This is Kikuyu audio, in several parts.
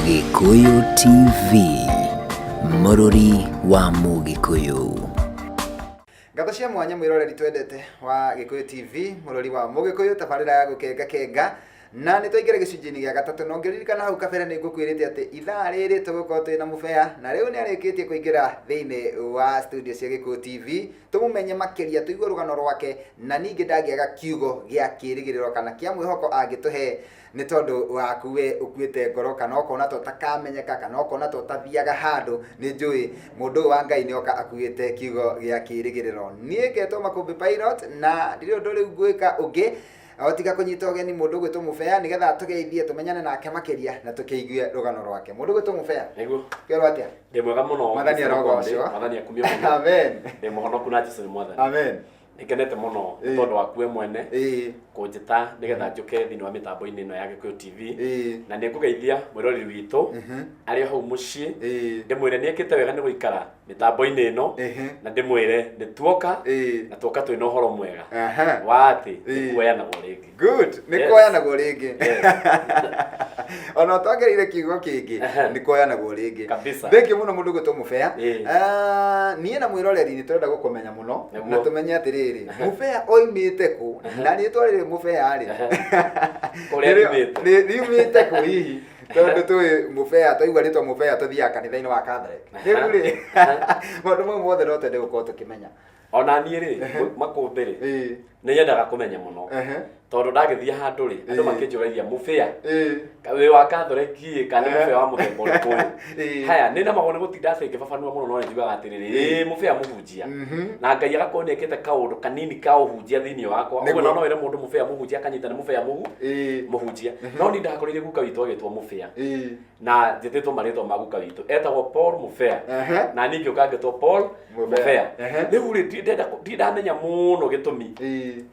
Gĩkũyũ TV, mũrũri wa Mũgĩkũyũ. Ngatho cia mwanya mwĩroreri twendete wa Gĩkũyũ TV, mũrori wa Mũgĩkũyũ, tabarĩra ya gũkenga kenga. Na nĩ twaingĩra gĩcunjĩ-inĩ gĩa gatatũ, na ũngĩririkana hau kabere nĩ ngũkwĩrĩte atĩ ithaa rĩrĩ tũgũkorwo twĩ na mũbea, na rĩu nĩ arĩkĩtie kũingĩra thĩinĩ wa studio cia Gĩkũyũ TV, tũmũmenye makĩria, tũigue rũgano rwake, na ningĩ ndangĩaga kiugo gĩa kĩrĩgĩrĩro kana kĩa mwĩhoko angĩtũhe nĩ tondũ waku we ũkuĩte ngoro, kana ũkona ta ũtakamenyeka, kana ũkona ta ũtathiaga handũ. Nĩ njũĩ mũndũ ũyũ wa Ngai nĩ oka akuĩte kiugo gĩa kĩrĩgĩrĩro. Niĩ ngetwo Makũmbĩ Pilot, na ndirĩ ũndũ rĩu ngwĩka ũngĩ o tiga kũnyita ũgeni mũndũ ũgwĩtwo Mũbea nĩgetha tũgeithie, tũmenyane nake makĩria na tũkĩigue rũgano rwake. Mũndũ ũgwĩtwo Mũbea, Nĩguo. Kwĩrwo atĩa? Ndĩ mwega mũno. Mwathani arogocwo. Mwathani akumio mũno. Amen. Ndĩ mũhonoku na Jesu nĩ Mwathani. Amen. Nĩngenete mũno nĩ tondũ waku we mwene kũnjĩta nĩgetha njũke thĩinĩ wa mĩtambo-inĩ ĩno ya Gĩkũyũ TV. Na nĩ ngũgeithia mwĩroreri witũ arĩ o hau mũciĩ, ndĩmwĩre nĩ ekĩte wega nĩ gũikara mĩtambo-inĩ ĩno, na ndĩmwĩre nĩ tuoka na tuoka twĩna ũhoro mwega wa atĩ nĩ kuoyanagwo rĩngĩ. Good. Nĩ kuoyanagwo rĩngĩ. Ona ũtongereire kiugo kĩngĩ, nĩ kuoyanagwo rĩngĩ. Kabisa. Thank you mũno mũndũ gwĩtwo Mũbea. Ĩĩ. Ah, niĩ na mwĩroreri nĩ tũrenda gũkũmenya mũno na tũmenye atĩrĩrĩ, Mũbea oimĩte kũ, na rĩtwa rĩrĩ Mũbea rĩ, Kũrĩa riumĩte. Riumĩte kũ hihi? Tondũ tũĩ Mũbea, twaigua rĩtwa Mũbea tũthiaga kanitha-inĩ wa Catholic. Rĩu rĩ, maũndũ mau mothe no twende gũkorwo tũkĩmenya. Ona niĩ rĩ, Makũmbĩ rĩ, nĩ nyendaga kũmenya mũno, tondũ ndagĩthiĩ handũ rĩ, andũ makĩnjũragia Mũbĩa wĩ wa Catholic ĩ kana nĩ Mũbĩa wa mũthemba ũrĩkũ ũyũ? Haya, nĩ nemagwo nĩ gũtinda atĩ ngĩbabanua mũno, no nĩ njugaga atĩrĩrĩ, ĩ Mũbĩa mũhunjia, na Ngai agakorwo nĩ ekĩte kaũndũ kanini ka ũhunjia thĩinĩ wakwa. Ũguo no wĩre mũndũ Mũbĩa mũhunjia akanyita nĩ Mũbĩa mũhunjia. No niĩ ndakorire guka witũ agĩtwo Mũbĩa, na njĩtĩtwo marĩtwa ma guka witũ, etagwo Paul Mũbea, na niĩ ngĩũka ngĩtwo Paul Mũbea. Mũbea. Rĩu rĩ, ndindamenya mũno gĩtũmi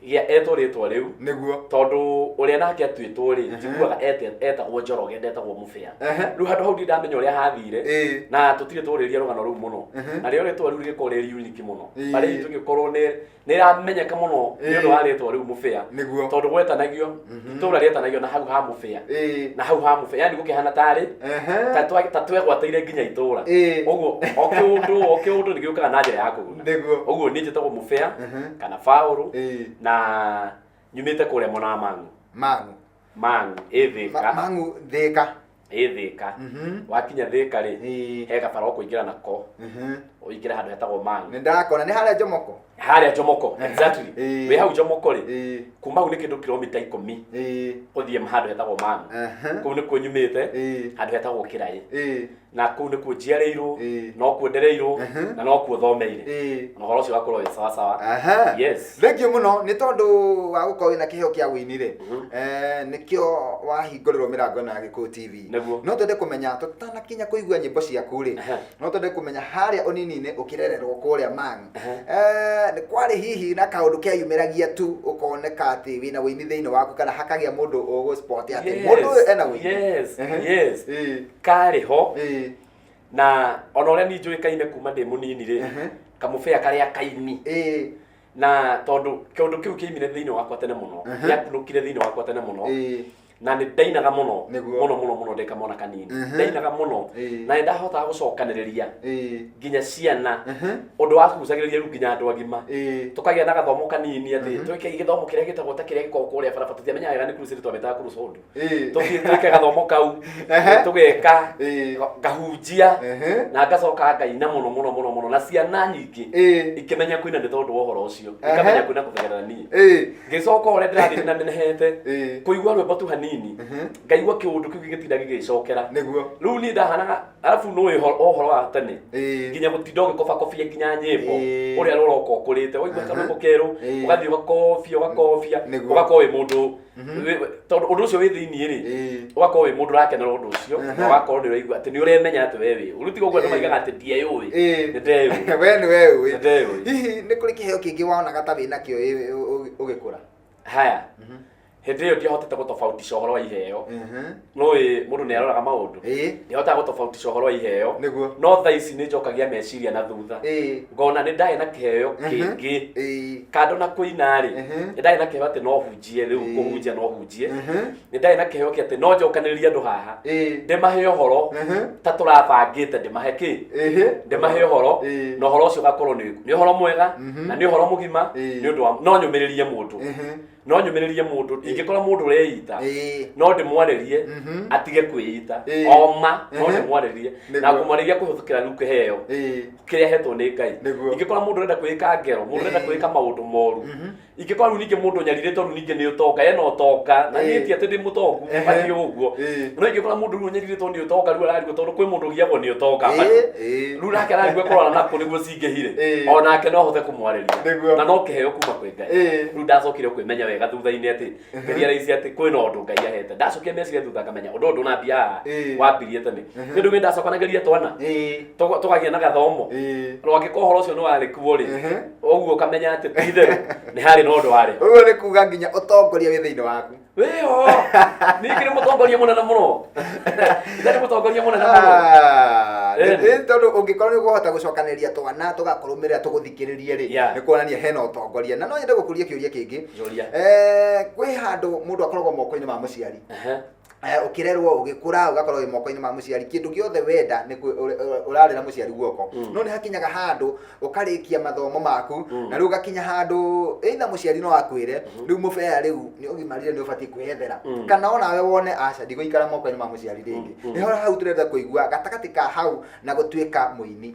gĩa etwo rĩtwa rĩu, tondũ ũrĩa nake atuĩtwo rĩ, njiguaga etagwo Njoroge, ndetagwo Mũbea. Rĩu handũ hau ndindamenya ũrĩa hathire, na tũtirĩ twarĩria rũgano rũu mũno, na rĩo rĩtwa rĩu rĩgĩkorwo rĩ unique mũno. Marĩ itũ gĩkorwo nĩ nĩramenyeka mũno nĩ ũndũ wa rĩtwa rĩu Mũbĩa. Tondũ gwetanagio, itũra rĩetanagio na hau ha Mũbĩa, na hau ha Mũbĩa, yani gũkĩhana tarĩ ta twegwatĩire nginya itũra. Ũguo o kĩũndũ o kĩũndũ nĩ gĩũkaga na njĩra ya kũguna. Ũguo niĩ njĩtagwo Mũbĩa kana Baũrũ, na nyumĩte kũrĩa mwena wa Mang'u. Mang'u. Mang'u ĩ Thĩka. Mang'u Thĩka. Ĩ Thĩka. Wakinya Thĩka rĩ, he gabara ũkũingĩra nako, ũingĩre handũ hetagwo Mang'u. Nĩ ndakona nĩ harĩa Jomoko. Harĩa Jomoko, exactly. Wĩ hau Jomoko rĩ, kuma hau nĩ kĩndũ kilomita 10 ũthiĩ handũ hetagwo Mang'u. Kũu nĩkuo nyumĩte, handũ hetagwo Kĩraĩ. Na kũu nĩkuo njiarĩirwo, nokuo ndereirwo, na nokuo thomeire. Na ũhoro ũcio ũgakorwo wĩ sawa sawa. Yes. Thank you mũno nĩ tondũ wa gũkorwo wĩna kĩheo kĩa ũini rĩ, nĩkĩo wahingũrĩrwo mĩrango ĩno ya Gĩkũyũ TV. No twende kũmenya, tũtanakinya kũigua nyĩmbo ciaku rĩ, no twende kũmenya harĩa ũnini-inĩ ũkĩrererwo kũrĩa Mang'u, nĩ kwarĩ hihi na kaũndũ keyumĩragia tu ũkoneka atĩ wĩna ũini thĩinĩ waku, kana hakagĩa mũndũ ũgũ spot atĩ mũndũ ũyũ ena ũini? Yes, yes. Karĩ ho. Na ona ũrĩa niĩ njũĩkaine kuma ndĩ mũnini rĩ, kamũbĩa karĩa kaini, na tondũ kĩũndũ kĩu kĩaimire thĩinĩ wakwa tene mũno, gĩakunũkire thĩinĩ wakwa tene mũno, na nĩ ndainaga mũno mũno mũno mũno ndĩ kamwana kanini. Ndainaga mũno, na nĩ ndahotaga gũcokanĩrĩria nginya ciana, ũndũ wa kucagĩrĩria rĩu nginya andũ agima, tũkagĩa na gathomo kanini atĩ twĩke gĩthomo kĩrĩa gĩtagwo ta kĩrĩa gĩkoragwo kũrĩa barabara, tũtiamenyaga wega nĩ crusade, twamĩtaga crusade. Tũthiĩ twĩke gathomo kau, tũgeka, ngahunjia, na ngacoka ngaina mũno mũno mũno mũno, na ciana nyingĩ ikĩmenya kũina nĩ tondũ wa ũhoro ũcio, ikamenya kũina kũgerera niĩ. Ngĩcoka ũrĩa ndĩrathiĩ na nenehete, kũigua rwĩmbo tu hanini, ngaigua kĩũndũ kĩu gĩgĩtinda gĩgĩcokera. Rĩu niĩ ndahanaga, arabu nĩ ũhoro wa tene, nginya gũtinda ũgĩkobakobia nginya nyĩmbo, ũrĩa rũroka ũkũrĩte, waigua karwĩmbo kerũ, ũgathiĩ ũgakobia ũgakobia, ũgakorwo wĩ mũndũ tondũ ũndũ ũcio wĩ thĩinĩ rĩ, ũgakorwo wĩ mũndũ ũrakenera ũndũ ũcio, na ũgakorwo nĩ ũraigua atĩ nĩ ũremenya atĩ we wĩ rĩu, tiga ũguo andũ maigaga atĩ ndieyũĩ. Nĩ ndeyũĩ. We nĩ we ũĩ. Nĩ ndeyũĩ. Hihi nĩ kũrĩ kĩheo kĩngĩ wonaga ta wĩ nakĩo ũgĩkũra? Haya, Hĩndĩ ĩyo ndiahotete gũtofautisha ũhoro wa iheo. Nũĩ mũndũ nĩ aroraga maũndũ. Ndiahotaga gũtofautisha ũhoro wa iheo. No thaa ici nĩ njokagia meciria na thutha, ngona nĩ ndarĩ na kĩheo kĩngĩ kando na kũina rĩ. Nĩ ndarĩ na kĩheo atĩ no hunjie rĩu, kũhunjia no hunjie. Nĩ ndarĩ na kĩheo kĩa atĩ no njokanĩrĩrie andũ haha, ndĩmahe ũhoro ta tũrabangĩte, ndĩmahe kĩ, ndĩmahe ũhoro, na ũhoro ũcio ũgakorwo nĩ ũhoro mwega na nĩ ũhoro mũgima, nĩ ũndũ wa no nyũmĩrĩrie mũndũ, no nyũmĩrĩrie mũndũ ingĩkora mũndũ ũreita, no ndĩmwarĩrie atige kwĩita. Oma no ndĩmwarĩrie na ngũmwarĩria kũhĩtũkĩra rĩu kĩheo kĩrĩa hetwo nĩ Ngai. Ingĩkora mũndũ ũrenda kwĩka ngero, mũndũ ũrenda kwĩka maũndũ moru, ingĩkora rĩu ningĩ mũndũ ũnyarirĩtwo, rĩu ningĩ nĩ ũtonga, ena ũtonga na niĩ ti atĩ ndĩ mũtongu batiĩ ũguo, no ingĩkora mũndũ rĩu ũnyarirĩtwo nĩ ũtonga, rĩu ararigwo tondũ kwĩ mũndũ ũgiagwo nĩ ũtonga bado. Rĩu nake ararigwo ekũrora nakũ nĩguo cingĩhire, onake no hote kũmwarĩria. Na no kĩheo kuma kwĩ Ngai. Rĩu ndacokire kwĩmenya wega thutha-inĩ atĩ ngĩria raici atĩ kwĩna ũndũ Ngai ahete. Ndacokia meciria thutha ngamenya ũndũ ũyũ ndũnambia haha, wambirie tene. Nĩ ũndũ ndacokanagĩria twana, tũkagĩa na gathomo. Rwangĩkorwo ũhoro ũcio nĩ warĩ kuo rĩ, ũguo ũkamenya atĩ ti itherũ nĩ harĩ na ũndũ warĩ ho. Ũguo nĩ kuga nginya ũtongoria wĩ thĩinĩ waku. Wĩho ningĩ nĩ mũtongoria mũnene mũno, ithe nĩ mũtongoria mũnene mũno. Ah, Ĩni. nĩ tondũ ũngĩkorwo nĩ ũkũhota gũcokanĩrĩria twana tũgakũrũmĩrĩra tũgũthikĩrĩrie rĩ, nĩ kuonania hena ũtongoria. Na no nyende gũkũria kĩũria kĩngĩ. Njũria. Kwĩ handũ mũndũ akoragwo moko-inĩ ma mũciari. Ũkĩrerwo, ũgĩkũra, ũgakorwo wĩ moko-inĩ ma mũciari, kĩndũ gĩothe wenda nĩ ũrarĩra mũciari guoko. No nĩ hakinyaga handũ ũkarĩkia mathomo maku, na rĩu ũgakinya handũ either mũciari no akwĩre, rĩu mũbea, rĩu nĩ ũgimarire, nĩ ũbatiĩ kwĩyethera, kana onawe wone aca, ndigũikara moko-inĩ ma mũciari rĩngĩ. Nĩho hau tũrenda kũigua gatagatĩ ka hau na gũtuĩka mũini.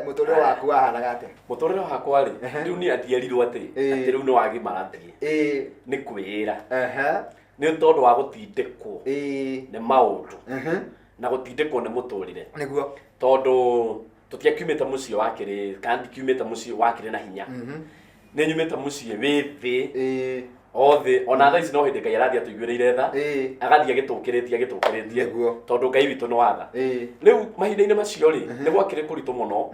Mũtũrĩre waku wahanaga atĩa? Mũtũrĩre wakwa rĩ, rĩu niĩ ndierirwo atĩ atĩ rĩu nĩ wagimara thiĩ, nĩ kwĩĩra, nĩ tondũ wa gũtindĩkwo nĩ maũndũ na gũtindĩkwo nĩ mũtũrĩre. Tondũ tũtiakiumĩte mũciĩ wakĩrĩ, kana ndikiumĩte mũciĩ wakĩrĩ na hinya. Nĩ nyumĩte mũciĩ wĩ thĩ, o thĩ. Ona thaa ici no hĩndĩ Ngai arathiĩ atũiguĩrĩire tha, agathiĩ agĩtũkĩrĩtie, agĩtũkĩrĩtie, tondũ Ngai witũ nĩ watha. Rĩu mahinda-inĩ macio rĩ, nĩ gwakĩrĩ kũritũ mũno,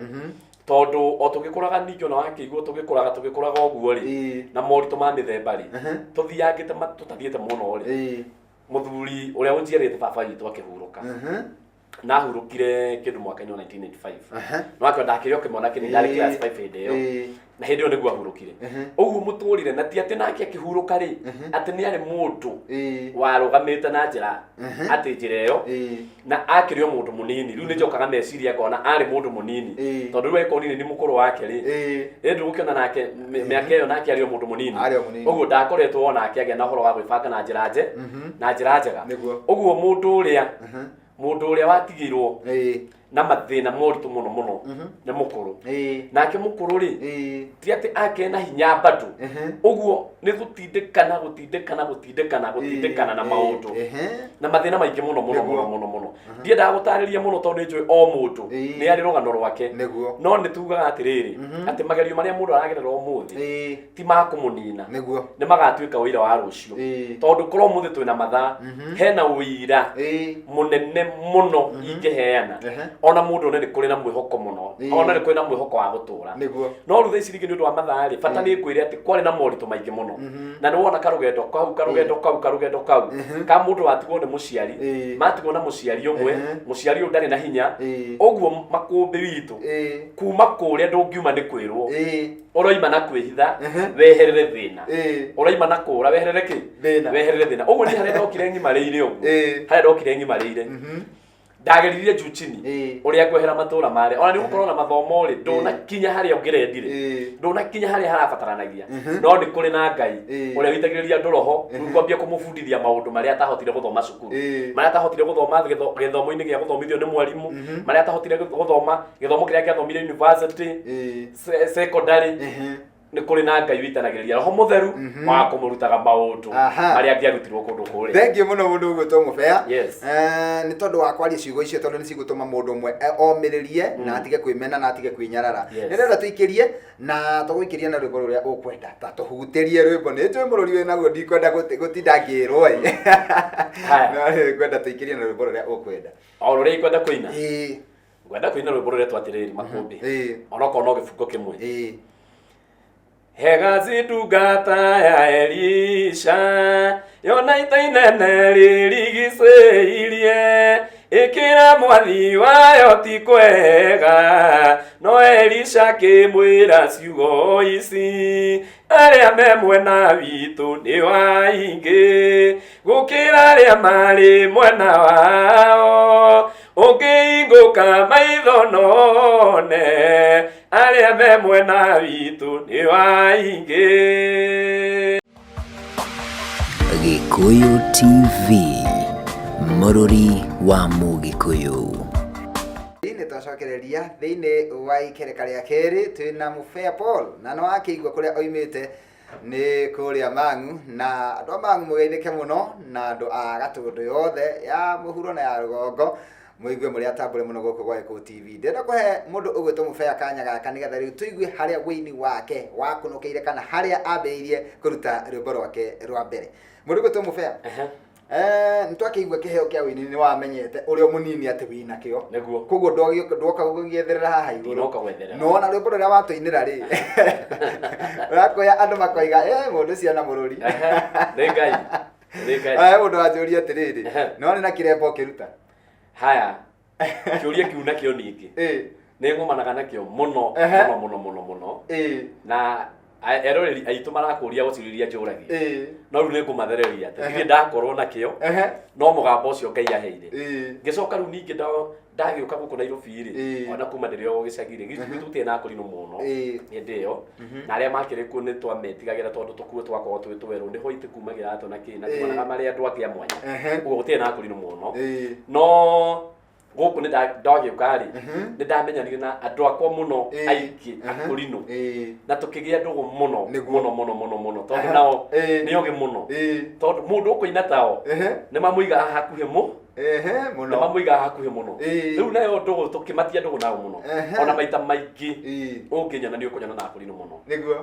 tondũ o tũgĩkũraga ningĩ ona wakĩigua tũgĩkũraga, tũgĩkũraga ũguo rĩ, na moritũ ma mĩthemba rĩ, tũthiangĩte tũtathiĩte mũno rĩ, mũthuri ũrĩa ũnjiarĩte, baba witũ, akĩhurũka. Na ahurũkire kĩndũ mwaka-inĩ wa 1995. No akĩo ndakĩrĩ o kĩmwana kĩnini, ndarĩ class 5 hĩndĩ ĩyo, na hĩndĩ ĩyo nĩguo ahurũkire. Ũguo mũtũrĩre, na ti atĩ nake akĩhurũka rĩ, atĩ nĩ arĩ mũndũ warũgamĩte na njĩra atĩ njĩra ĩyo, na akĩrĩ o mũndũ mũnini. Rĩu nĩ njokaga meciria ngona arĩ mũndũ mũnini, tondũ rĩu angĩkorwo nini nĩ mũkũrũ wake rĩ, ĩ ndũgũkĩona nake mĩaka ĩyo nake arĩ o mũndũ mũnini. Arĩ o mũnini. Ũguo ndakoretwo onake agĩa na ũhoro wa gwĩbanga na njĩra nje na njĩra njega. Ũguo mũndũ ũrĩa watigĩirwo na mathĩna moritũ mũno mũno nĩ mũkũrũ. Nake mũkũrũ rĩ, ti atĩ ake na hinya bado. Ũguo nĩ gũtindĩkana, gũtindĩkana, gũtindĩkana, gũtindĩkana na maũndũ na mathĩna maingĩ mũno mũno mũno mũno mũno. Ndiendaga gũtarĩria mũno tondũ nĩ njũĩ o mũndũ nĩ arĩ rũgano rwake. No nĩ tugaga atĩrĩrĩ, atĩ magerio marĩa mũndũ aragerera ũmũthĩ ti ma kũmũnina, nĩ magatuĩka ũira wa rũciũ. Tondũ korwo ũmũthĩ twĩna mathaa, hena ũira mũnene mũno ingĩheana, ona mũndũ one nĩ kũrĩ na mwĩhoko mũno, ona nĩ kũrĩ na mwĩhoko wa gũtũra. No rĩu thaa ici rĩngĩ nĩ ũndũ wa mathaa rĩ, bata nĩ ngwĩre atĩ kwarĩ na moritũ maingĩ mũno, na nĩ wona karũgendo kau, karũgendo kau, karũgendo kau ka mũndũ watigwo nĩ mũciari, matigwo na mũciari ũmwe, mũciari ũyũ ndarĩ na hinya. Ũguo makũmbĩ witũ kuma kũrĩa ndũngiuma nĩ kwĩrwo, ũroima na kwĩhitha weherere thĩna, ũroima na kũra weherere kĩ? Thĩna. Weherere thĩna. Ũguo niĩ harĩa ndokire ng'imarĩire ũguo, harĩa ndokire ng'imarĩire, ndageririe juu chini ũrĩa ngwehera matũra marĩa. Ona nĩ gũkorwo na mathomo rĩ, ndũnakinya harĩa ũngĩrendire, ndũnakinya harĩa harabataranagia, no nĩ kũrĩ na Ngai ũrĩa wĩitagĩrĩria andũ roho. Rĩu ngwambia kũmũbundithia maũndũ marĩa atahotire gũthoma cukuru, marĩa atahotire gũthoma gĩthomo-inĩ gĩa gũthomithio nĩ mwarimũ, marĩa atahotire gũthoma gĩthomo kĩrĩa gĩathomire university, secondary. Nĩ kũrĩ na Ngai wĩitanagĩrĩria roho mũtheru wa kũmũrutaga maũndũ marĩa angĩarutirwo kũndũ kũrĩa. Thengiũ mũno mũndũ ũgwĩtwo Mũbea. Yes. Nĩ tondũ wa kwaria ciugo icio, tondũ nĩ cigũtũma mũndũ ũmwe omĩrĩrie na atige kwĩmena na atige kwĩnyarara. Nĩ ndĩrenda tũikĩrie na tũgũikĩrie na rwĩmbo rũrĩa ũkwenda, ta tũhutĩrie rwĩmbo. Nĩ njũĩ mũrũri wĩ naguo, ndikwenda gũtinda ngĩrwo ĩ. Haya. No nĩ ngwenda tũikĩrie na rwĩmbo rũrĩa ũkwenda. O rũrĩa ikwenda kũina. Ngwenda kũina rwĩmbo rũretwo atĩrĩrĩ, Makũmbĩ, onokorwo no gĩbungo kĩmwe. Hegazi ndungata ya Elisha yona ita inene rĩrigicĩirie ĩkĩra mwathi wayo ti kwega no Elisha akĩmwĩra ciugo ici arĩa me mwena witũ nĩ waingĩ gũkĩra arĩa marĩ mwena wao ũngĩhingũka maitho none arĩa me mwena witũ nĩ waingĩ. Gĩkũyũ TV, mũrũri wa Mũgĩkũyũ. Nĩ twacokereria thĩinĩ wa ikereka rĩa kerĩ twĩna Mũbea Paul na nĩ wakĩigua kũrĩa oimĩte nĩ kũrĩa Mang'u na andũ a Mang'u mũgeithĩke mũno na andũ a Gatũndũ yothe ya mũhuro na ya rũgongo mũigue mũrĩ atambũre mũno gũkũ gwa Gĩkũyũ TV. Ndĩrenda kũhe mũndũ ũgwĩtwo Mũbea kanya gaka nĩgetha rĩu tũigue harĩa wĩini wake wakunũkĩire kana harĩa ambĩrĩirie kũruta rwĩmbo rwake rwa mbere. Mũndũ ũgwĩtwo Mũbea, nĩ twakĩigua kĩheo kĩa wĩini nĩ wamenyete ũrĩ o mũnini atĩ wĩna kĩo. Nĩguo. Koguo ndwoka gũgĩetherera haha igũrũ. Ndinoka gwetherera. No ona rwĩmbo rũrĩa watũinĩra rĩ, ũrakoya andũ makoiga mũndũ ũcio ena mũrũri. Nĩ Ngai. Nĩ Ngai. Aya mũndũ wanjũria atĩrĩrĩ, no nĩ na kĩremba ũkĩruta? Haya, kĩũria kĩu nakĩo ningĩ nĩ ng'ũmanaga nakĩo mũno mũno mũno mũno mũno na eroreri aitũ marakũria o ciũria iria njũragia no rĩu nĩ ngũmathereria atĩ ndirĩ ndakorwo nakĩo no mũgambo ũcio Ngai aheire. Ngĩcoka rĩu ningĩ ndagĩũka gũkũ Nairobi rĩ, ona kuma ndĩrĩ o gĩcagi rĩ, gĩcagi tũtirĩ na akũrinũ mũno hĩndĩ ĩyo, na arĩa makĩrĩ kuo nĩ twametigagĩra tondũ tũkuo twakorwo twĩ twerũ nĩ hoiti kuma kĩratũ na kĩ na tuonaga marĩ andũ angĩ a mwanya. Ũguo gũtirĩ na akũrinũ mũno. No gũkũ nĩ ndagĩũka rĩ, nĩ ndamenyanire na andũ akwa mũno aingĩ akũrinũ na tũkĩgĩa ndũgũ mũno mũno mũno mũno mũno tondũ nao nĩ ogĩ mũno tondũ mũndũ ũkũina tao nĩ mamũigaga hakuhĩ mũ Mũno. Nĩ mamũigaga hakuhĩ mũno. Rĩu nayo ndũgũ tũkĩmatia ndũgũ nao mũno. Ona maita maingĩ ũngĩnyona nĩ ũkũnyona na akũrinũ mũno.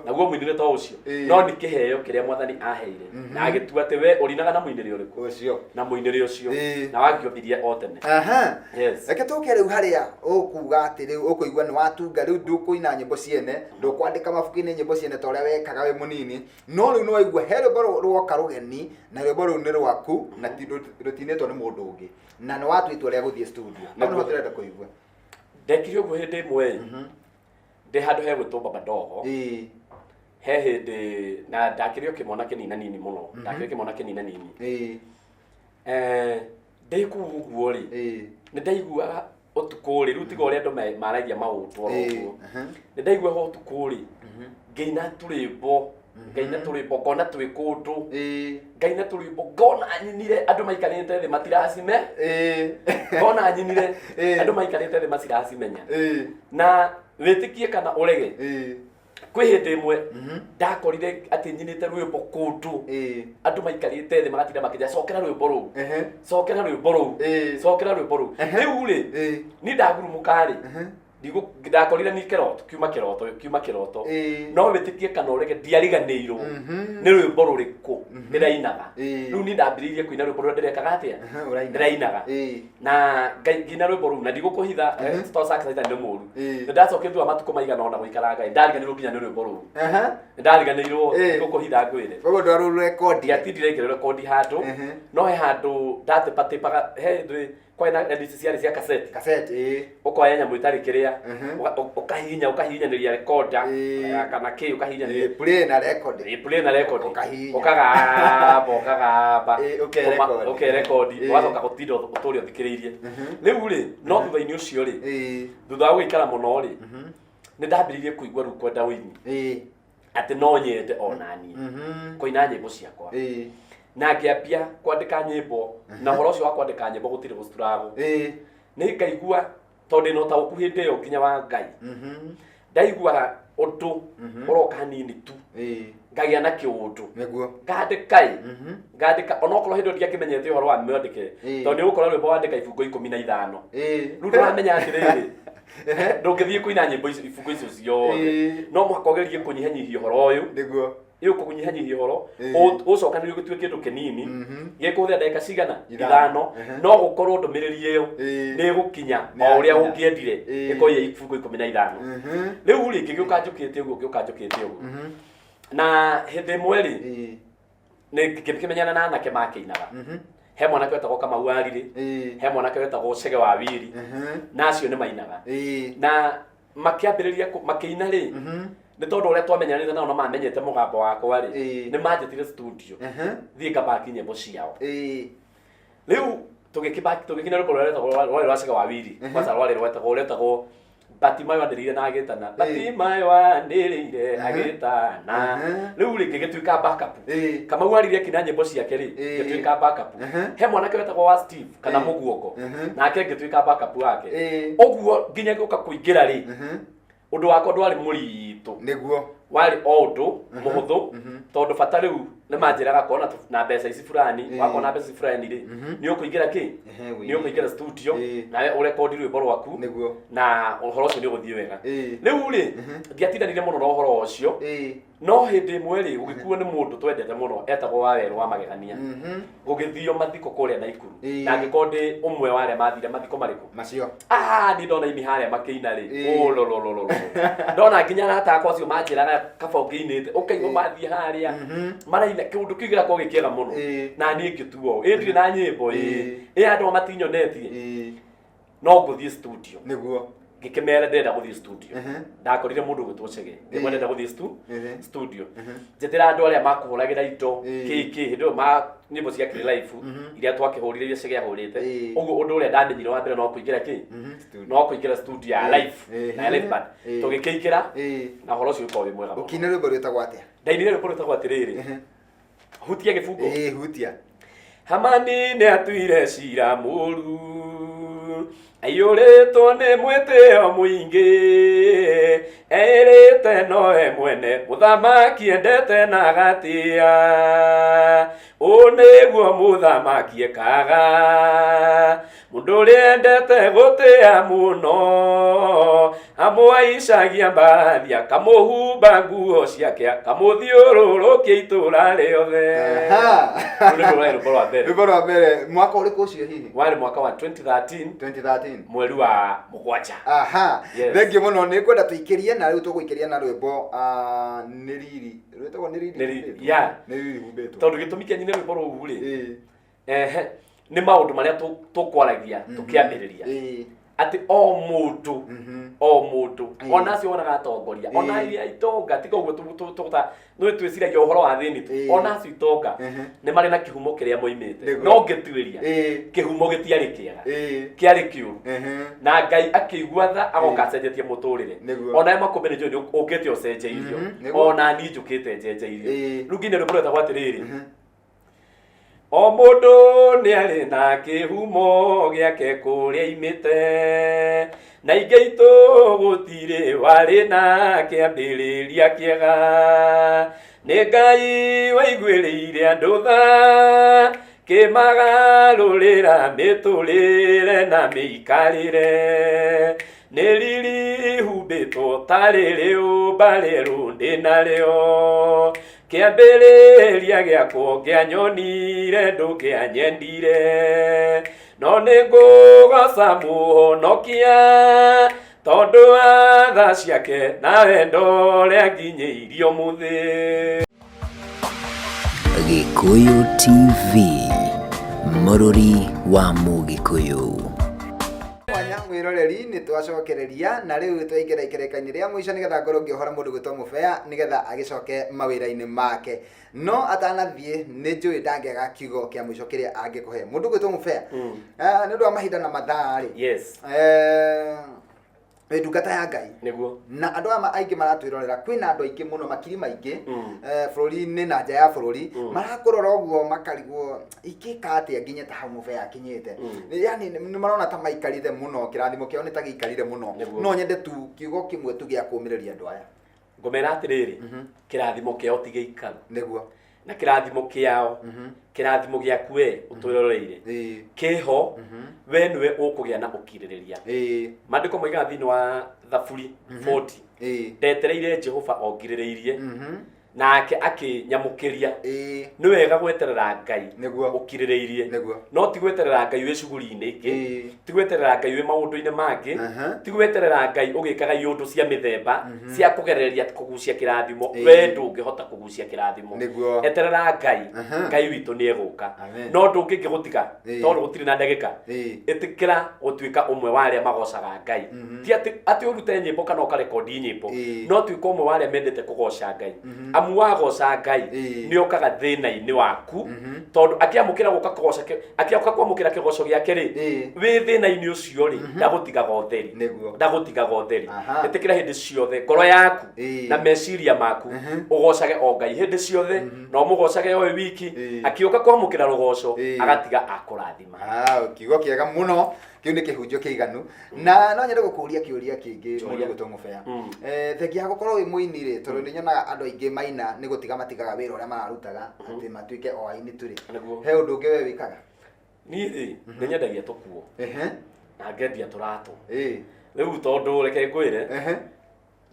Naguo mũinĩre to ũcio. No nĩ kĩheo kĩrĩa mwathani aheire na agĩtua atĩ we ũrinaga na mũinĩre ũrĩkũ? Ũcio. Na mũinĩre ũcio. Na wangĩombirie o tene. Yes. Reke tũke rĩu harĩa ũkuga atĩ rĩu ũkũigua nĩ watunga rĩu ndũkũina nyĩmbo ciene, ndũkwandĩka mabuku-inĩ nyĩmbo ciene ta ũrĩa wekaga wĩ mũnini, no rĩu nĩ waigua he rwĩmbo rwoka rũgeni na rwĩmbo rũu nĩ rwaku na rũtinĩtwo nĩ mũndũ ũngĩ na nĩ watua itua rĩa gũthiĩ studio. Hau nĩho tũrenda kũigua. Ndekire ũguo hĩndĩ ĩmwe ndĩ handũ hegwĩtwo Baba Dogo. He hĩndĩ na ndakĩrĩ o kĩmwana kĩnina nini mũno, ndakĩrĩ kĩmwana kĩnina nini. Ndĩ kũu ũguo rĩ, nĩ ndaiguaga ũtukũ rĩ, rĩu tiga ũrĩa andũ maragia maũndũ oro ũguo. Nĩ ndaiguaga ũtukũ rĩ, ngĩina tũrwĩmbo, ngaina tũrwĩmbo ngona twĩ kũndũ, ngaina tũrwĩmbo ngona nyinire andũ maikarĩte thĩ matiracime, ngona nyinire andũ maikarĩte thĩ matiracimenya. Na wĩtĩkie kana ũrege, kwĩ hĩndĩ ĩmwe ndakorire atĩ nyinĩte rwĩmbo kũndũ andũ maikarĩte thĩ magatinda makĩnja cokera rwĩmbo rũu, cokera rwĩmbo rũu, cokera rwĩmbo rũu. Rĩu rĩ, niĩ ndagurumũka rĩ, ndakorire ni kĩroto, kiuma kĩroto, kiuma kĩroto. No wĩtĩkie kana ũrege, ndiariganĩirwo nĩ rwĩmbo rũrĩkũ ndĩrainaga. Rĩu niĩ ndambĩrĩirie kũina rwĩmbo rũrĩa ndĩrekaga atĩa? Ũraina. Ndĩrainaga. Na ngĩina rwĩmbo rũu na ndigũkũhitha, to Saxon nĩ mũru. Nĩ ndacokire thutha wa matukũ maigana ũna gũikara Ngai, ndariganĩirwo nginya nĩ rwĩmbo rũu. Nĩ ndariganĩirwo, ndigũkũhitha ngwĩre. Koguo ndwarũrekondi. Ndiatindire ngĩrũrekondi handũ, no he handũ ndatĩpatĩpaga, he hĩndĩ kwarĩ na redio ici ciarĩ cia cassette. Cassette, ĩĩ. Ũkoya nyamũ ĩtarĩ kĩrĩa, ũkahihinya, ũkahihinyanĩria recorder, kana kĩ, ũkahihinyanĩria. Play na record. Play na record. Ũkahihinya. Ũkagamba, ũkagamba. Ũkerekondi. Ũkerekondi, ũgacoka gũtinda ũtũre ũthikĩrĩirie. Rĩu rĩ, no thutha-inĩ ũcio rĩ, thutha wa gũikara mũno rĩ, nĩ ndambĩrĩirie kũigua rĩu kwenda ũini. Atĩ no nyende ona niĩ kũina nyĩmbo ciakwa. Na ngĩambia kwandĩka nyĩmbo, na ũhoro ũcio wa kwandĩka nyĩmbo gũtirĩ gũcturagwo. Nĩ ngaigua tondũ ndĩna ũtaũku hĩndĩ ĩyo nginya wa Ngai. Ndaigua ũndũ ũroka hanini tu, ngagĩa na kĩũndũ. Ngandĩka ĩ, ngandĩka onokorwo hĩndĩ ĩyo ndiakĩmenyete ũhoro wa mĩandĩkĩre, tondũ nĩ ũgũkora rwĩmbo wandĩka ibungo 15. Rĩu ndũramenya atĩrĩrĩ, ndũngĩthiĩ kũina nyĩmbo icio, ibungo icio ciothe. No mũhaka ũgerie kũnyihanyihia ũhoro ũyũ. Ĩ ũkũnyihanyihia ũhoro, ũcokanĩrĩrie gũtuĩke kĩndũ kĩnini, gĩkũhũthĩra ndagĩka cigana? Ithano. Ithano. No gũkorwo ndũmĩrĩri ĩyo nĩ ĩgũkinya Nĩ o ũrĩa yakinya. ũngĩendire, ĩkorwo ĩ ibungo 15. Rĩu rĩ, ngĩgĩũka njũkĩte ũguo, ngĩũka njũkĩte ũguo. Na hĩndĩ ĩmwe rĩ, nĩ ngĩkĩmenyana na anake makĩinaga. He mwanake wetagwo Kamau wa Riri, he mwanake wetagwo Chege wa Wiri, na acio nĩ mainaga. Na makĩambĩrĩria makĩina rĩ, nĩ tondũ ũrĩa twamenyanĩte nao na mamenyete mũgambo wakwa rĩ, nĩ manjĩtire studio thiĩ ngabaki nyĩmbo ciao. Rĩu tũgĩkina rwĩmbo rũrĩa rwetagwo rwarĩ rwa Chege wa Wiri, kwanza rwarĩ rwetagwo rwetagwo Batimayo anĩrĩire na agĩtana. Batimayo anĩrĩire agĩtana. Rĩu rĩ, ngĩgĩtuĩka backup. Kamau arire akina nyĩmbo ciake rĩ, ngĩtuĩka backup. He mwanake wetagwo wa Steve kana Mũguongo, nake ngĩtuĩka backup wake. Ũguo nginya ngĩũka kũingĩra rĩ, ũndũ wakwa ndwarĩ mũritũ. Nĩguo. Warĩ o ũndũ mũhũthũ, tondũ bata rĩu nĩ manjĩraga kona na mbeca ici fulani, wakorwo na mbeca ici fulani rĩ, nĩ ũkũingĩra kĩ, nĩ ũkũingĩra studio, nawe ũrekondi rwĩmbo rwaku. Nĩguo. Na ũhoro ũcio nĩ ũgũthiĩ wega. Rĩu rĩ, ndiatindanire mũno na ũhoro ũcio, no hĩndĩ ĩmwe rĩ, gũgĩkuo nĩ mũndũ twendete mũno etagwo Wawerũ wa Magegania. Gũgĩthio mathiko kũrĩa Naikuru, na ngĩkorwo ndĩ ũmwe wa arĩa mathire mathiko marĩkũ? Macio. Ah, niĩ ndona imi harĩa makĩina rĩ, ũlolololo, ndona nginya arata akwa acio manjĩraga kaba ũngĩinĩte, ũkaigua mathiĩ harĩa maraina kĩũndũ kĩu gĩgakorwo gĩ kĩega mũno. Na niĩ ngĩtuo ĩ ndirĩ na nyĩmbo, ĩ ĩ andũ matinyonetie, no ngũthiĩ studio. Nĩguo. Ngĩkĩmera ndĩrenda gũthiĩ studio. Ndakorire mũndũ ũgwĩtwo Chege, ngĩmwĩra ndĩrenda gũthiĩ studio, njĩtĩra andũ arĩa makũhũragĩra indo, kĩ kĩ hĩndĩ ĩyo ma nyĩmbo cia kĩ live iria twakĩhũrire, iria Chege ahũrĩte. Ũguo ũndũ ũrĩa ndamenyire wa mbere no kũingĩra kĩ, no kũingĩra studio ya live na ya live band. Tũgĩkĩingĩra na ũhoro ũcio ũkorwo wĩ mwega mũno. Ũkĩina rwĩmbo rwĩtagwo atĩa? Ndainire rwĩmbo rwĩtagwo atĩrĩrĩ, hutia gĩbungo. Ĩĩ, hutia. Hamani nĩ atuire cira mũru, aiyũrĩtwo nĩ mwĩtĩo mũingĩ, erĩte nowe mwene mũthamaki endete na agatĩa. Ũũ nĩguo mũthamaki ekaga, mũndũ ũrĩa endete gũtĩa mũno, amũhaicagia mbarathi, akamũhumba nguo ciake, akamũthiũrũrũkia itũũra rĩothe. Rũu nĩruo rwarĩ rwĩmbo rwa mbere. Rwĩmbo rwa mbere, mwaka ũrĩkũ ũcio hihi? Warĩ mwaka wa 2013. 2013. Mweri wa 7. Aha. Yes. Thengiũ mũno, nĩ ngwenda tũikĩrie na rĩu tũgũikĩria na rwĩmbo, nĩ riri rwĩtagwo nĩ riri Nĩ riri, humbĩtwo. yeah. Nĩ riri humbĩtwo. Tondũ gĩtũmi kĩa nyine rwĩmbo rũu rĩ, ehe, nĩ maũndũ marĩa tũkwaragia tũkĩambĩrĩria, atĩ o mũndũ, o mũndũ, ona acio wonaga atongoria, ona iria itonga, tiga ũguo nĩ twĩciragia ũhoro wa thĩni tu, ona acio itonga nĩ marĩ na kĩhumo kĩrĩa moimĩte. No ngĩtuĩria, kĩhumo gĩtiarĩ kĩega, kĩarĩ kĩũru, na Ngai akĩigua tha agoka acenjetie mũtũrĩre. Ona makũmbĩ nĩ njũĩ nĩ ũkĩte ũcenjeirio. Ona niĩ njũkĩte njenjeirio. Rĩu nginya rwĩmbo rwetagwo atĩrĩrĩ, o mũndũ nĩ arĩ na kĩhumo gĩake kũrĩa imĩte, na ingĩ itũ gũtirĩ warĩ na kĩambĩrĩria kĩega, nĩ Ngai waiguĩrĩire andũ tha, kĩmagarũrĩra mĩtũrĩre na mĩikarĩre, nĩ riri humbĩtwo tarĩ rĩũmba rĩerũ ndĩ narĩo, kĩambĩrĩria gĩakwo ngĩanyonire ndũngĩanyendire, no nĩ ngũgoca mũhonokia tondũ wa tha ciake na wendo ũrĩa nginyĩirio mũthĩ. Gĩkũyũ TV, mũrũri wa Mũgĩkũyũ. Mwanya mwĩroreri, nĩ twacokereria na rĩu twaingĩra ikereka-inĩ rĩa mũico nĩgetha ngorwo ngĩohora mũndũ gwĩtwo Mũbea nĩgetha agĩcoke mawĩra-inĩ make, no atanathiĩ nĩ njũĩ ndangĩaga kiugo kĩa mũico kĩrĩa angĩkũhe mũndũ gwĩtwo Mũbea. Nĩ ũndũ wa mahinda na mathaa rĩ, wĩ ndungata ya Ngai. Nĩguo. Na andũ aya aingĩ maratwĩrorera, kwĩna andũ aingĩ mũno, makiri maingĩ, bũrũri-inĩ na nja ya bũrũri, marakũrora ũguo makarigwo ingĩka atĩa nginye ta hau Mũbea akinyĩte. Yani nĩ marona ta maikarire mũno, kĩrathimo kĩao nĩ ta gĩikarire mũno. No nyende tu kiugo kĩmwe tu gĩa kũũmĩrĩria andũ aya. Ngũmera atĩrĩrĩ, kĩrathimo kĩao ti gĩikaru. Nĩguo. Na kĩrathimo kĩao, kĩrathimo gĩaku we ũtwĩroreire kĩho, we nĩwe ũkũgĩa na ũkirĩrĩria. Maandĩko moigaga thĩinĩ wa Thaburi 40, ndetereire Jehova ongirĩrĩirie. Nake akĩnyamũkĩria. Nĩ wega gweterera Ngai ũkirĩrĩirie. No ti gweterera Ngai wĩ cuguri-inĩ ingĩ, ti gweterera Ngai wĩ maũndũ-inĩ mangĩ, ti gweterera Ngai ũgĩkaga iũndũ cia mĩthemba cia kũgereria kũgucia kĩrathimo. We ndũngĩhota kũgucia kĩrathimo. Eterera Ngai. Ngai witũ nĩ egũka. No ndũngĩngĩgũtiga tondũ gũtirĩ na ndagĩka. Ĩtĩkĩra gũtuĩka ũmwe wa arĩa magocaga Ngai. Ti atĩ atĩ ũrute nyĩmbo kana ũkarekondi nyĩmbo, no tuĩka ũmwe wa arĩa mendete kũgoca Ngai. Amu wagoca Ngai, nĩ okaga thĩna-inĩ waku, tondũ akĩamũkĩra gũka kũgoca akĩoka kwamũkĩra kĩgoco gĩake rĩ, wĩ thĩna-inĩ ũcio rĩ, ndagũtigaga ũtheri. Ndagũtigaga ũtheri. Ĩtĩkĩra hĩndĩ ciothe ngoro yaku na meciria maku ũgocage o Ngai hĩndĩ ciothe, na ũmũgocage o we wiki. Akĩũka kwamũkĩra rũgoco, agatiga akũrathima. Ah, kiugo kĩega mũno kĩu, nĩ kĩhunjio kĩiganu. Na no nyende gũkũria kĩũria kĩngĩ, mũndũ gwĩtwo Mũbea. Thengia ya gũkorwo wĩ mũini rĩ, tondũ nĩ nyonaga andũ aingĩ maina nĩ gũtiga matigaga wĩra ũrĩa mararutaga atĩ matuĩke o aini tu rĩ, he ũndũ ũngĩ we wĩkaga? Niĩ rĩ, nĩ nyendagia tũkuo na ngendia tũratũ. Rĩu tondũ reke ngwĩre,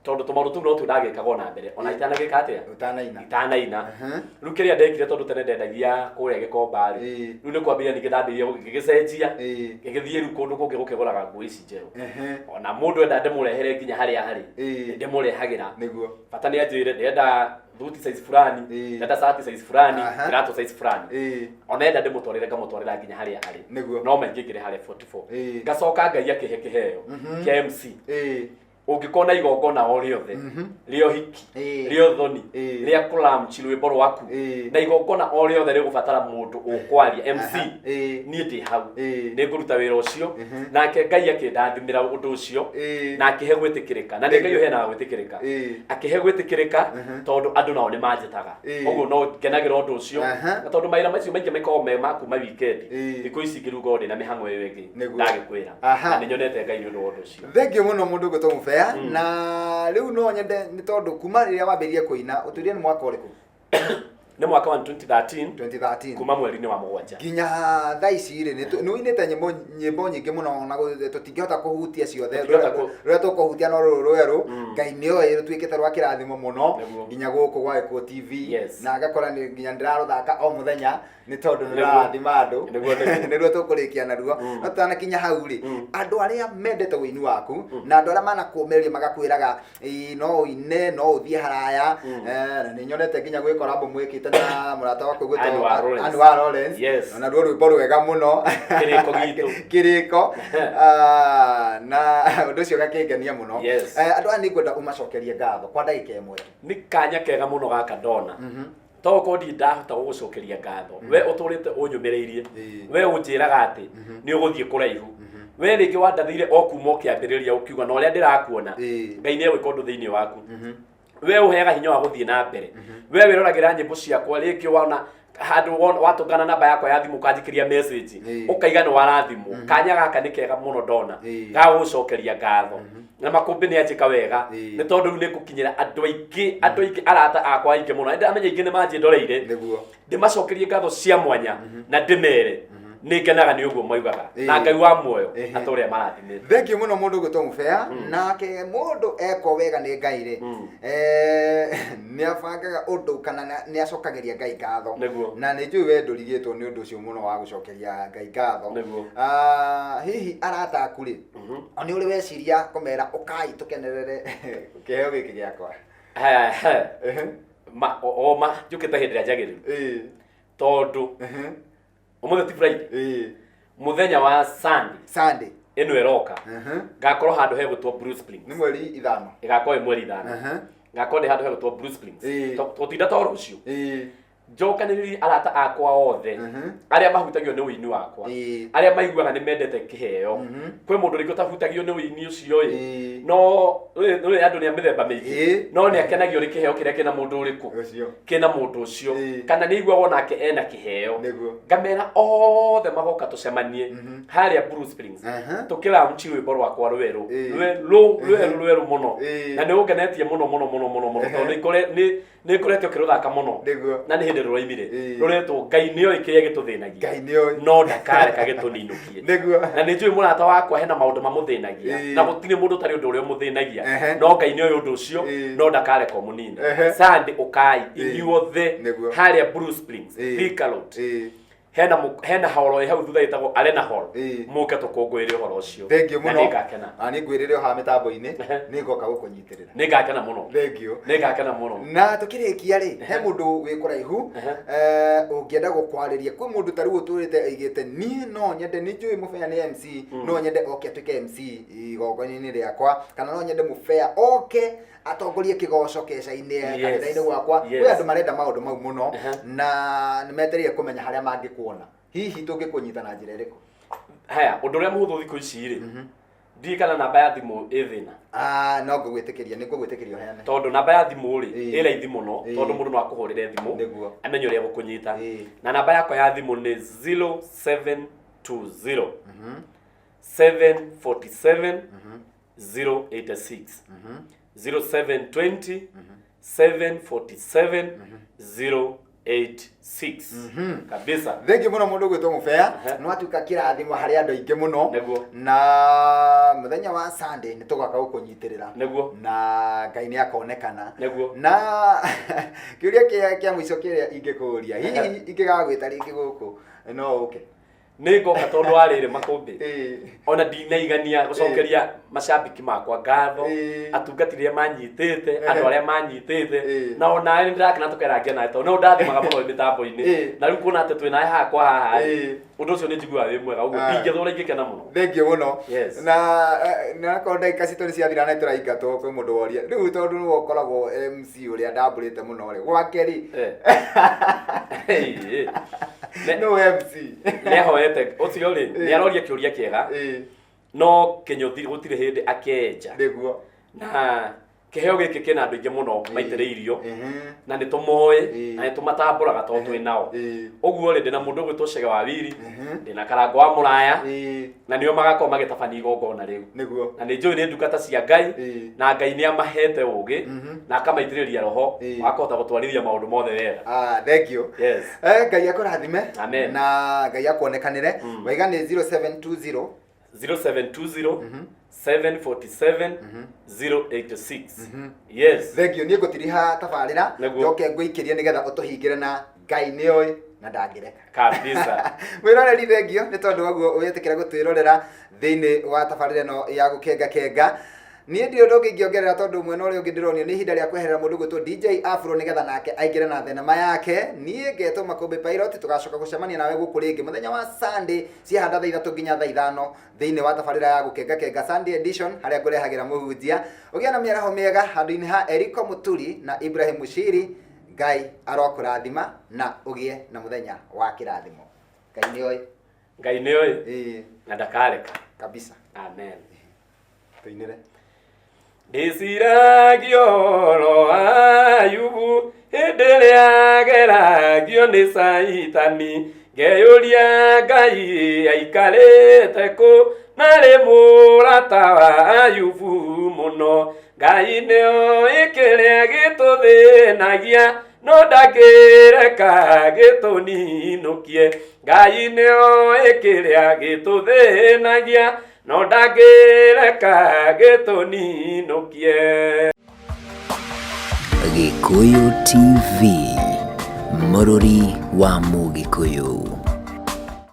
tondũ tũmaũndũ tũu no tuo ndagĩkaga ona mbere ona itanagĩka atĩa? Ũtanaina. Itanaina. Rĩu kĩrĩa ndekire, tondũ tene ndendagia kũrĩa Gĩkomba rĩ, rĩu nĩ kwambĩrĩria ningĩ ndambĩrĩria ngĩgĩcenjia, ngĩgĩthiĩ rĩu kũndũ kũngĩ gũkĩgũraga nguo ici njerũ. Ona mũndũ enda ndĩmũrehere nginya harĩa harĩ, ndĩmũrehagĩra. Bata nĩ anjĩre ndĩrenda thuti size fulani, ndĩrenda cati size fulani, kĩratũ size fulani. Ona enda ndĩmũtwarĩre, ngamũtwarĩra nginya harĩa harĩ. No maingĩ ngĩrĩ harĩa 44. Ngacoka Ngai akĩhe kĩheo kĩa MC. Ũngĩkorwo na igongona o rĩothe, rĩa ũhiki, rĩa ũthoni, rĩa kũlaunch rwĩmbo rwaku, na igongona o rĩothe rĩgũbatara mũndũ ũkwaria, MC, niĩ ndĩ hau. Nĩ ngũruta wĩra ũcio. Nake Ngai akĩndathimĩra ũndũ ũcio na akĩhe gwĩtĩkĩrĩka, na nĩ Ngai ũheanaga gwĩtĩkĩrĩka. Akĩhe gwĩtĩkĩrĩka tondũ andũ nao nĩ manjĩtaga. Ũguo no ngenagĩra ũndũ ũcio. Na tondũ mawĩra macio maingĩ makoragwo me ma kuma weekend, thikũ ici ngĩruga ndĩ na mĩhang'o ĩyo ĩngĩ. Ndagĩkwĩra. Na nĩ nyonete Ngai nĩ ũndũ wa ũndũ ũcio. Thengiũ mũno, mũndũ ũgwĩtwo Mũbea. Na rĩu no nyende, nĩ tondũ kuma rĩrĩa wambĩrĩrie kũina, ũtwĩrie nĩ mwaka ũrĩkũ? Nĩ mwaka wa 2013. 2013. Kuma mweri-inĩ wa 7. Nginya thaa ici rĩ, nĩ ũinĩte nyĩmbo nyingĩ mũno na tũtingĩhota kũhutia ciothe. Rũrĩa tũkũhutia no rũrũ rwerũ, Ngai nĩ oĩ rũtuĩkĩte rwa kĩrathimo mũno nginya gũkũ gwa Gĩkũyũ TV, na ngakora nĩ nginya ndĩrarũthaka o mũthenya nĩ tondũ nĩ rũrathima andũ. Nĩguo. Nĩruo tũkũrĩkia naruo. No tũtanakinya hau rĩ, andũ arĩa mendete ũini waku na andũ arĩa manakũmĩrĩria magakwĩraga, "Ĩĩ, no ũine, no ũthiĩ haraya," na nĩ nyonete nginya gwĩ collab mwĩkĩte na mũrata waku gwĩtwo Anne wa Lawrence. Anne wa Lawrence. Na ruo rwĩmbo rwega mũno. Kĩrĩko Gitũ. Kĩrĩko. Ah, na ũndũ ũcio ũgakĩngenia mũno. Andũ aya nĩ ngwenda ũmacokerie ngatho kwa ndagĩka 1 tu. Nĩ kanya kega mũno gaka ndona, to korwo ndirĩ ndahota gũgũcokeria ngatho, we ũtũrĩte ũnyũmĩrĩirie, we ũnjĩraga atĩ nĩ ũgũthiĩ kũraihu, we rĩngĩ wandathĩire o kuma ũkĩambĩrĩria ũkiuga na ũrĩa ndĩrakuona, Ngai nĩ egwĩka ũndũ thĩinĩ waku. We ũheaga hinya wa gũthiĩ na mbere, we wĩroragĩra nyĩmbo ciakwa, rĩngĩ wona handũ watũngana namba yakwa ya thimũ ũkanjikĩria message, ũkaiga nĩ warathimwo. Kanya gaka nĩ kega mũno ndona ga gũgũcokeria ngatho, na makũmbĩ nĩ anjĩka wega, nĩ tondũ rĩu nĩ ngũkinyĩra andũ aingĩ, andũ aingĩ, arata akwa aingĩ mũno. Ĩndĩ amenya aingĩ nĩ manjĩndoreire. Ndĩmacokerie ngatho cia mwanya na ndĩmere nĩ ngenaga nĩ ũguo maugaga, na Ngai wa muoyo atũrĩa marathimĩte. Thengiũ mũno, mũndũ ũgwĩtwo Mũbea. Nake mũndũ ekwo wega nĩ Ngai rĩ, nĩ abangaga ũndũ kana nĩ acokagĩria Ngai ngatho. Na nĩ njũĩ we ndũrigĩtwo nĩ ũndũ ũcio mũno wa gũcokeria Ngai ngatho. Ah, hihi arata aku rĩ, o nĩ ũrĩ weciria kũmera ũkai tũkenerere kĩheo gĩkĩ gĩakwa? Ma o ma njũkĩte hĩndĩ ĩrĩa njagĩrĩru, tondũ ũmũthĩ ti Friday, mũthenya wa Sunday, Sunday ĩno ĩroka, ngakorwo handũ hegũtwo Blue Springs. Nĩ mweri 5. Ĩgakorwo ĩ mweri 5. Ngakorwo ndĩ handũ hegũtwo Blue Springs. Tũtinda to rũciũ, njokanĩrĩrie arata akwa othe arĩa mahutagio nĩ ũini wakwa, arĩa maiguaga nĩ mendete kĩheo. Kwĩ mũndũ rĩngĩ ũtahutagio nĩ ũini ũcio ĩ, no nĩ andũ nĩ a mĩthemba mĩingĩ, no nĩ akenagio nĩ kĩheo kĩrĩa kĩna mũndũ ũrĩkũ, Ũcio. Kĩna mũndũ ũcio, kana nĩ aiguaga onake ena kĩheo. Ngamera othe magoka tũcemanie harĩa Blue Springs, tũkĩlaunch rwĩmbo rwakwa rwerũ, rwerũ rwerũ rwerũ mũno. Na nĩ ũngenetie mũno mũno mũno mũno mũno, tondũ nĩ ngoretwo ngĩrũthaka mũno. Na nĩ hĩndĩ mbere rũraimire Ĩĩ. Rũretwo Ngai nĩoĩ kĩrĩa gĩtũthĩnagia, Ngai nĩoĩ. no ndakareka gĩtũninũkie. Na nĩ njũĩ mũrata wakwa hena maũndũ mamũthĩnagia, na gũtirĩ mũndũ ũtarĩ ũndũ ũrĩa ũmũthĩnagia, no Ngai nĩoĩ ũndũ ũcio, no ndakareka ũmũnine. Sunday ũkai inyuothe harĩa Blue Springs, Thika Road. Hena horo ĩ hau thutha ĩtagwo Arena Hall. Mũke tũkũngũĩre ũhoro ũcio. Thengiũ Na mũno. Nĩngakena. Na nĩ ngwĩrĩre o haha mĩtambo-inĩ, nĩ ngoka gũkũnyitĩrĩra. Nĩngakena mũno. Thengiũ. Nĩngakena mũno. Na tũkĩrĩkia rĩ, he mũndũ wĩ kũraihu ũngĩenda gũkwarĩria, kwĩ mũndũ ta rĩu ũtũrĩte aigĩte, niĩ no nyende, nĩ njũĩ Mũbea nĩ MC, no nyende oke atuĩke MC igongona-inĩ rĩakwa, kana no nyende Mũbea oke atongorie kĩgoco keca-inĩ, kanitha-inĩ gwakwa. Kwĩ andũ marenda maũndũ mau mũno, na nĩ metereire kũmenya harĩa mangĩkuona. Hihi tũngĩkũnyita na njĩra ĩrĩkũ? Haya, ũndũ ũrĩa mũhũthũ thikũ ici rĩ, ndiĩ kana namba ya thimũ ĩ thĩna. Ah, no ngũgwĩtĩkĩria, nĩ ngũgwĩtĩkĩria ũheane. Tondũ namba ya thimũ rĩ, ĩ raithi mũno, tondũ mũndũ no akũhũrĩre thimũ amenye ũrĩa gũkũnyita. Na namba yakwa ya thimũ nĩ 0720 747 086, 0720 747 086 kabisa. Thengiũ mũno mũndũ gwĩtwo Mũbea. Nĩ watuĩka kĩrathimo harĩ andũ aingĩ mũno. Na mũthenya wa Sunday nĩ tũgoka gũkũnyitĩrĩra. Na Ngai nĩ akonekana. Na kĩũria kĩa mũico kĩrĩa ingĩkũria, hihi ingĩgagwĩta rĩngĩ gũkũ no ũke? Nĩ ngoka, tondũ wa rĩrĩ, Makũmbĩ, ona ndinaigania gũcokeria macambiki makwa ngatho, atungati arĩa manyitĩte, andũ arĩa manyitĩte, na ona nĩ ndĩrakena tũkerangia nawe, tondũ nĩ ũndathimaga mũno mĩtambo-inĩ. Na rĩu kuona atĩ twĩ nawe haha kwa haha rĩ, ũndũ ũcio nĩ njiguaga wĩ mwega ũguo. Ndingĩthũra, ingĩkena mũno. Thengiũ mũno. Yes. Na nakorwo ndagĩka citũ nĩ ciathira na tũraingatwo, kwĩ mũndũ woria rĩu, tondũ nĩwe ũkoragwo MC ũrĩa ndambũrĩte mũno rĩ, gwake rĩ, nũ MC? Nĩahoete ũcio rĩ, nĩ aroria kĩũria kĩega, no kĩnyũthi gũtirĩ hĩndĩ akenja. Na kĩheo gĩkĩ kĩna andũ aingĩ mũno maitĩrĩirio, na nĩ tũmoĩ, na nĩ tũmatambũraga tondũ twĩ nao. Ũguo rĩ, ndĩna mũndũ ũgwĩtwo Cege wa Wiri, ndĩna Karango wa Mũraya, na nĩo magakorwo magĩtabania igongona rĩu. Na nĩ njũĩ nĩ ndungata cia Ngai, na Ngai nĩ amahete ũgĩ na akamaitĩrĩria roho wa kũhota gũtwarithia maũndũ mothe wega. Ah, thank you. Yes. Ngai akũrathime. Amen. Na Ngai akuonekanĩre. Waiga nĩ 0720? 0720 747 086, yes. Thank you. Niĩ ngũtiriha tabarĩra, njoke ngũikĩrie nĩgetha ũtũhingĩre na Ngai nĩoĩ na ndangĩreka. Kabisa. Mwĩroreri, thengio nĩ tondũ waguo wĩtĩkĩra gũtwĩrorera thĩinĩ wa tabarĩra ĩno ya gũkenga kenga. Niĩ ndirĩ ũndũ ũngĩ ingĩongerera, tondũ mwena ũrĩa ũngĩ ndĩronio nĩ ihinda rĩa kweherera mũndũ gwĩtwo DJ Afro nĩgetha nake aingĩre na thenema yake. Niĩ ngetwo Makũmbĩ Pilot. Tũgacoka gũcemania nawe gũkũ rĩngĩ mũthenya wa Sunday ciahanda thaa 3 nginya thaa 5 thĩinĩ wa tabarĩra ya gũkenga kenga Sunday edition, harĩa ngũrehagĩra mũhunjia. Ũgĩe na mĩaraho mĩega handũ-inĩ ha Eriko Mũturi na Ibrahim Mushiri. Ngai arokũrathima na ũgĩe na mũthenya wa kĩrathimo. Ngai nĩoĩ. Ngai nĩoĩ na ndakareka. Kabisa. Amen. Tũinĩre. Ndĩciragia ũhoro wa Ayubu hĩndĩ ĩrĩa ageragio nĩ Caitani, ngeyũria Ngai aikarĩte kũ, narĩ mũrata wa Ayubu mũno. Ngai nĩoĩ kĩrĩa gĩtũthĩnagia, no ndangĩreka gĩtũninũkie. Ngai nĩoĩ kĩrĩa gĩtũthĩnagia, no ndangĩreka gĩtũninũkie. Gĩkũyũ TV, mũrũri wa Mũgĩkũyũ.